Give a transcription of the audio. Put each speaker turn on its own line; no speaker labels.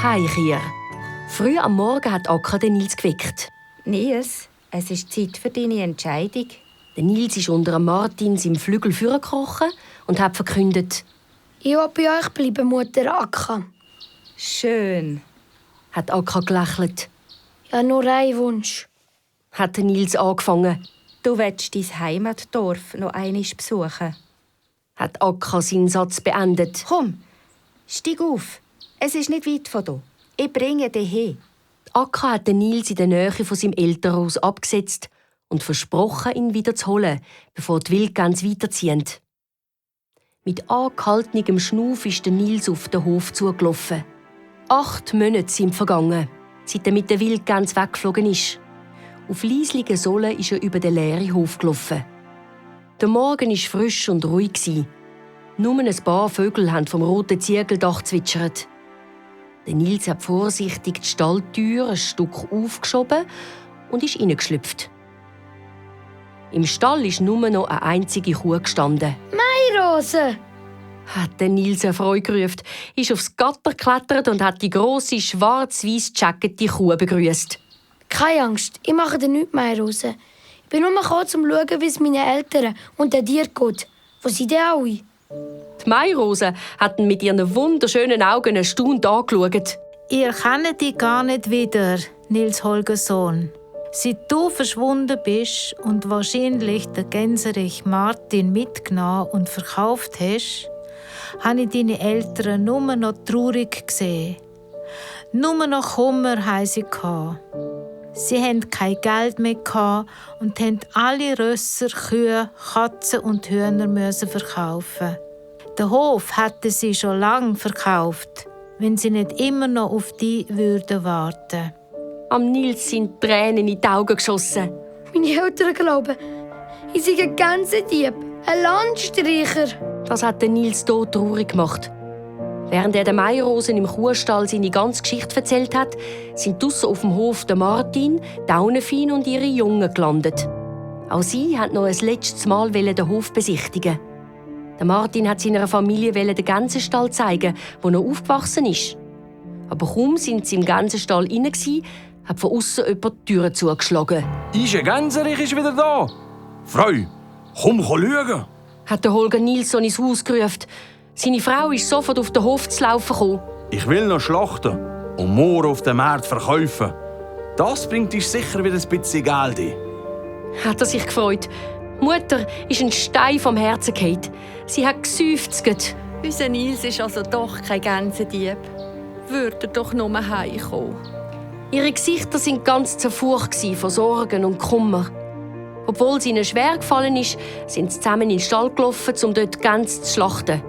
Heimkehr. Früh am Morgen hat Akka den Nils geweckt.
Nils, es ist Zeit für deine Entscheidung.
Der Nils ist unter Martin seinem Flügel vorgekrochen und hat verkündet:
«Ich will bei euch bleiben, Mutter Akka.»
«Schön»,
hat Akka gelächelt.
«Ich habe nur einen Wunsch.»
hat der Nils angefangen.
«Du willst dein Heimatdorf noch einmal besuchen.»
hat Akka seinen Satz beendet.
«Komm, steig auf. Es ist nicht weit von hier. Ich bringe dich hin.»
Akka hat den Nils in der Nähe von seinem Elternhaus abgesetzt und versprochen, ihn wieder zu holen, bevor die Wildgänse weiterziehen. Mit angehaltenem Schnuff ist der Nils auf den Hof zugelaufen. 8 Monate sind vergangen, seit er mit der Wildgans weggeflogen ist. Auf leislichen Sohlen ist er über den leeren Hof gelaufen. Der Morgen war frisch und ruhig. Nur ein paar Vögel haben vom roten Ziegeldach zwitschert. Der Nils hat vorsichtig die Stalltür ein Stück aufgeschoben und ist hineingeschlüpft. Im Stall ist nur noch eine einzige Kuh gestanden.
«Mairose!»
hat der Nils erfreut gerufen, ist aufs Gatter geklettert und hat die grosse, schwarz-weiss gejackete Kuh begrüßt.
«Keine Angst, ich mache dir nichts, Mairose. Ich bin nur gekommen, um zu schauen, wie es meinen Eltern und den Tieren geht. Wo sind die alle?»
Die Mairose hat ihn mit ihren wunderschönen Augen erstaunt angeschaut.
«Ihr kennt dich gar nicht wieder, Nils Holgersson. Seit du verschwunden bist und wahrscheinlich den Gänserich Martin mitgenommen und verkauft hast, habe ich deine Eltern nur noch traurig gesehen. Nur noch Kummer haben sie gehabt. Sie hatten kein Geld mehr und mussten alle Rösser, Kühe, Katzen und Hühner verkaufen. Den Hof hätten sie schon lange verkauft, wenn sie nicht immer noch auf dich warten würden.
Am Nils sind Tränen in die Augen geschossen.
Meine Eltern glauben, ich sei ein Gänsedieb, ein Landstreicher.
Das hat den Nils traurig gemacht. Während er den Mairosen im Kuhstall seine ganze Geschichte erzählt hat, sind draussen auf dem Hof der Martin, Daunenfein und ihre Jungen gelandet. Auch sie wollten noch ein letztes Mal den Hof besichtigen. Der Martin hat seiner Familie den Gänsenstall zeigen, wo er aufgewachsen ist. Aber kaum sind sie im Gänsenstall rein, hat von außen jemand die Türe zugeschlagen.
«Ische Gänserich ist wieder da! Frau, komm schauen!» hat
der Holger Nilsson ins Haus gerufen. Seine Frau ist sofort auf den Hof zu laufen gekommen.
«Ich will noch schlachten und morgen auf dem Markt verkaufen. Das bringt uns sicher wieder ein bisschen Geld ein.»
Hat er sich gefreut. Die Mutter ist ein Stein vom Herzen gefallen. Sie hat geseufzt.
«Unser Nils ist also doch kein Gänsedieb. Würde doch nur heimkommen.»
Ihre Gesichter waren ganz zerfurcht von Sorgen und Kummer. Obwohl es ihnen schwer gefallen ist, sind sie zusammen in den Stall gelaufen, um dort Gänse zu schlachten.